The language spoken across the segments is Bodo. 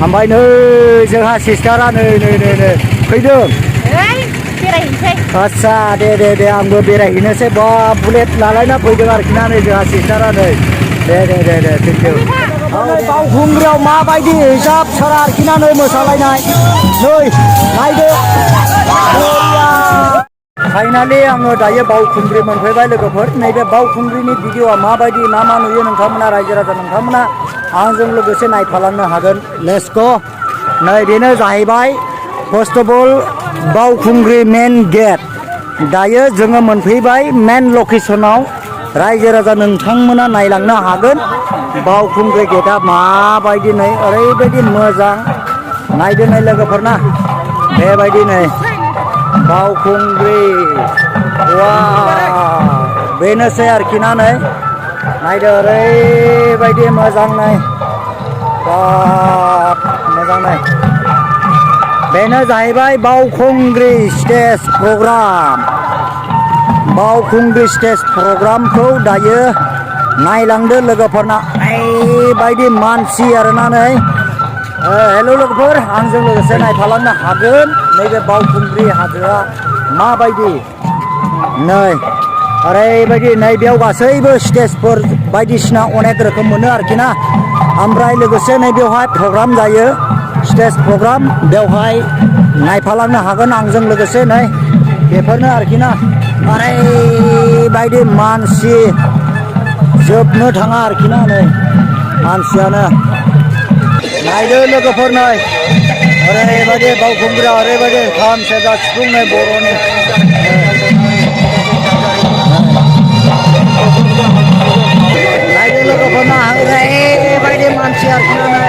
ओमफ्राय नै जोंहा सिस्टारा नै फैदों। आदसा दे आंबो बेरायहैनोसै बा बुलेट लालायना फैदों आरोखि ना नै जोंहा सिस्टारा नै दे थेंक इउ। बावखुंग्रियाव माबायदि हिसाब सारा आरोखि ना नै मोसालायनाय नै नायदो। फाइनालि आङो दायो बावखुंग्रि मोनफैबाय लोगोफोर। नैबे बावखुंग्रिनि भिडिअआ माबायदि मा नुयो नोंथांमोना रायजो राजा नोंथांमोना आंजों लोगोसे नायफालांनो हागोन। Let's go. नै बेनो जाहैबाय फार्स्ट अफ अल बावखुंग्रि मेन गेट। दायो जोङो मोनफैबाय मेन लकेसनाव। रायजो राजा नोंथांमोना नायलांनो हागोन बावखुंग्रि गेटआ माबायदि नै ओरैबायदि मोजां। नायदो नै लोगोफोर ना बेबायदि नै बावखुंग्रि वाव बेनोसै आरोखि ना नै नायदो ओरैबायदि मोजां नै बाब मोजां नै। बेनो जाहैबाय बावखुंग्रि स्टेज प्रग्राम। बावखुंग्रि स्टेज प्रग्रामखौ दायो नायलांदो लोगोफोरना ओरैबायदि मानसि आरोना नै। हेल' लोगोफोर आंजों लोगोसे नायफालांनो हागोन नैबे बावखुंग्रि हाजोआ माबायदि। नै ओरैबायदि नै बेयाव गासैबो स्टेजफोर बायदिसिना अनेक रोखोम मोनो आरोखि ना। ओमफ्राय लोगोसे नै बेवहाय प्रग्राम जायो स्टेज प्रग्राम। बेवहाय नायफालांनो हागोन आंजों लोगोसे नै बेफोरनो आरोखि ना। ओरैबायदि मानसि जोबनो थाङा आरोखि ना नै मानसियानो। नायदो लोगोफोर नै ओरैबायदि बावखुंग्रिया ओरैबायदि खाम सेरजा सिफुं नै बर'नि। नायदो लोगोफोर ना ओरैबायदि मानसि आरोखि ना नै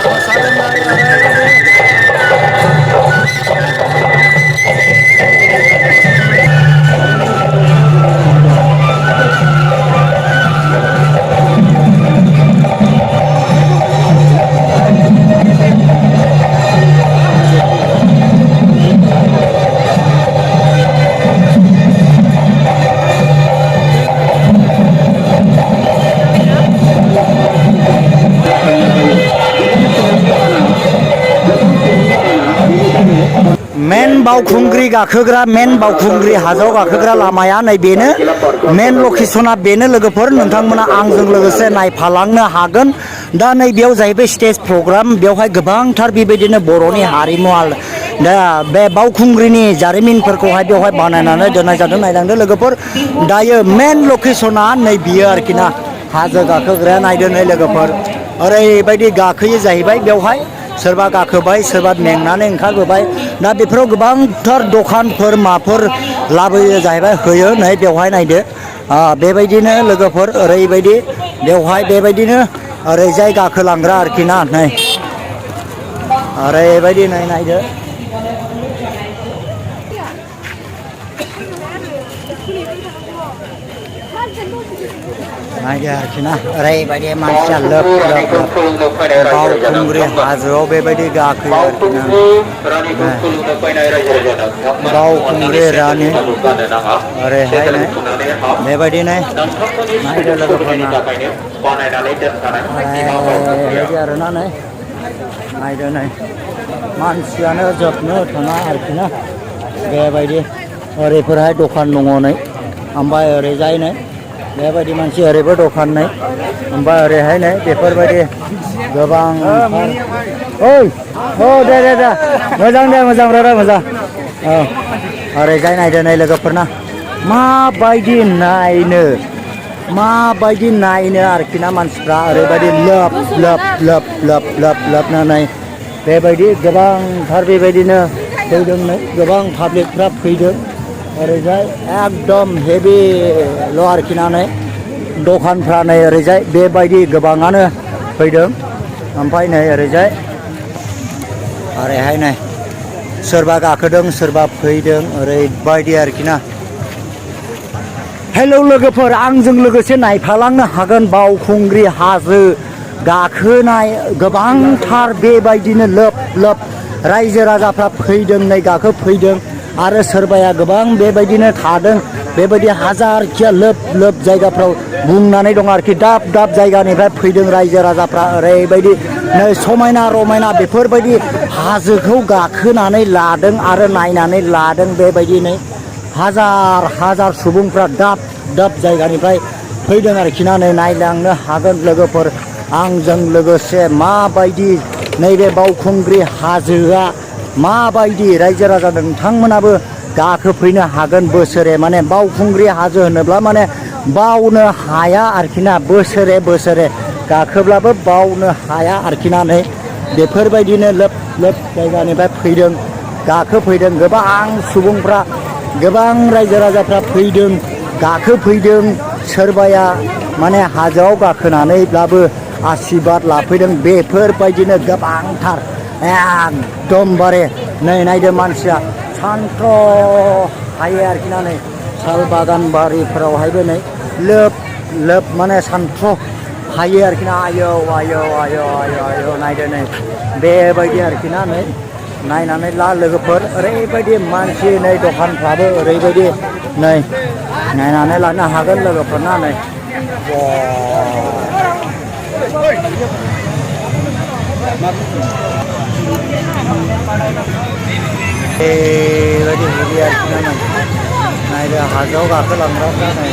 मोसादों नै ओरैबायदि। मेन बावखुंग्रि गाखोग्रा मेन बावखुंग्रि हाजोआव गाखोग्रा लामाया नै बेनो मेन लकेसना बेनो लोगोफोर। नोंथांमोना आंजों लोगोसे नायफालांनो हागोन। दा नै बेयाव जाहैबाय स्टेज प्रग्राम। बेवहाय गोबांथार बेबायदिनो बर'नि हारिमु दा बे बावखुंग्रिनि जारिमिनफोरखौहाय बेवहाय बानायनानै दोननाय जादों। नायलांदो लोगोफोर दायो मेन लकेसना नै बियो आरोखि ना हाजो गाखोग्राया। नायदो नै लोगोफोर ओरैबायदि गाखोयो जाहैबाय बेवहाय सोरबा गाखोबाय सोरबा मेंनानै ओंखारबोबाय। दा बेफोराव गोबांथार दखानफोर माफोर लाबोयो जाहैबाय होयो नै बेवहाय नायदो। बेबायदिनो लोगोफोर ओरैबायदि बेवहाय बेबायदिनो ओरैजाय गाखोलांग्रा आरोखि ना नै ओरैबायदि नै नायदो। नायदो आरोखि ना ओरैबायदि मानसिया लोब लोब बावखुंग्रि हाजोआव बेबायदि गाखोयो आरोखि ना। बावखुंग्रि रानि ओरैहाय नै बेबायदिनो नायदो लोगोफोरना ओरैबायदि आरोना नै नायदो नै मानसियानो जोबनो थाङा आरोखि ना बेबायदि। ओरैफोरहाय दखान दङ नै ओमफ्राय ओरैजाय नै बेबायदि मानसि ओरैबो दखान नै ओमफ्राय ओरैहाय नै बेफोरबायदि गोबां। ओइ औ दे मोजां दे मोजां ब्रादा मोजां। औ ओरैजाय नायदो नै लोगोफोरना माबायदि नायनो आरोखि ना मानसिफ्रा ओरैबायदि लोब लोब नाय बेबायदि गोबांथार बेबायदिनो फैदों नै गोबां पाब्लिकफ्रा फैदों। ओरैजाय एकदम हेभिल' आरोखि ना नै दखानफ्रा नै ओरैजाय बेबायदि गोबाङानो फैदों। ओमफ्राय नै ओरैजाय ओरैहाय नै सोरबा गाखोदों सोरबा फैदों ओरैबायदि आरोखि ना। हेलौ लोगोफोर आंजों लोगोसे नायफालांनो हागोन बावखुंग्रि हाजो गाखोनाय गोबांथार बेबायदिनो लोब लोब रायजो राजाफ्रा फैदों नै गाखोफैदों आरो सोरबाया गोबां बेबायदिनो थादों बेबायदि हाजारखिया लोब लोब जायगाफ्राव बुंनानै दं आरोखि दाब दाब जायगानिफ्राय फैदों रायजो राजाफ्रा ओरैबायदि नै समायना रमायना बेफोरबायदि हाजोखौ गाखोनानै लादों आरो नायनानै लादों बेबायदिनो हाजार हाजार सुबुंफ्रा दाब दाब जायगानिफ्राय फैदों आरोखि ना नै नायलांनो हागोन लोगोफोर आंजों लोगोसे माबायदि नैबे बावखुंग्रि हाजोआ माबायदि रायजो राजा नोंथांमोनाबो गाखोफैनो हागोन बोसोरे माने बावखुंग्रि हाजो होनोब्ला माने बावनो हाया आरोखि ना बोसोरे बोसोरे गाखोब्लाबो बावनो हाया आरोखि ना नै बेफोरबायदिनो लोब लोब जायगानिफ्राय फैदों गाखोफैदों गोबां सुबुंफ्रा गोबां रायजो राजाफ्रा फैदों गाखोफैदों सोरबाया माने हाजोआव गाखोनानैब्लाबो आशीर्बाद लाफैदों बेफोरबायदिनो गोबांथार एकदमबारे नै नायदो मानसिया सान्थ्र' हायो आरोखि ना नै साल बागान बारिफोरावहायबो नै लोब लोब माने सान्थ्र' हायो आरोखि ना आयौ आयौ आयौ आयौ आयौ नायदो नै बेबायदि आरोखि ना नै नायनानै ला लोगोफोर ओरैबायदि मानसि नै दखानफ्राबो ओरैबायदि नै नायनानै लानो हागोन लोगोफोर ना नै बेबायदि हेभि आरोखि ना नै नायदो हाजोआव गाखोलांग्राफ्रा नै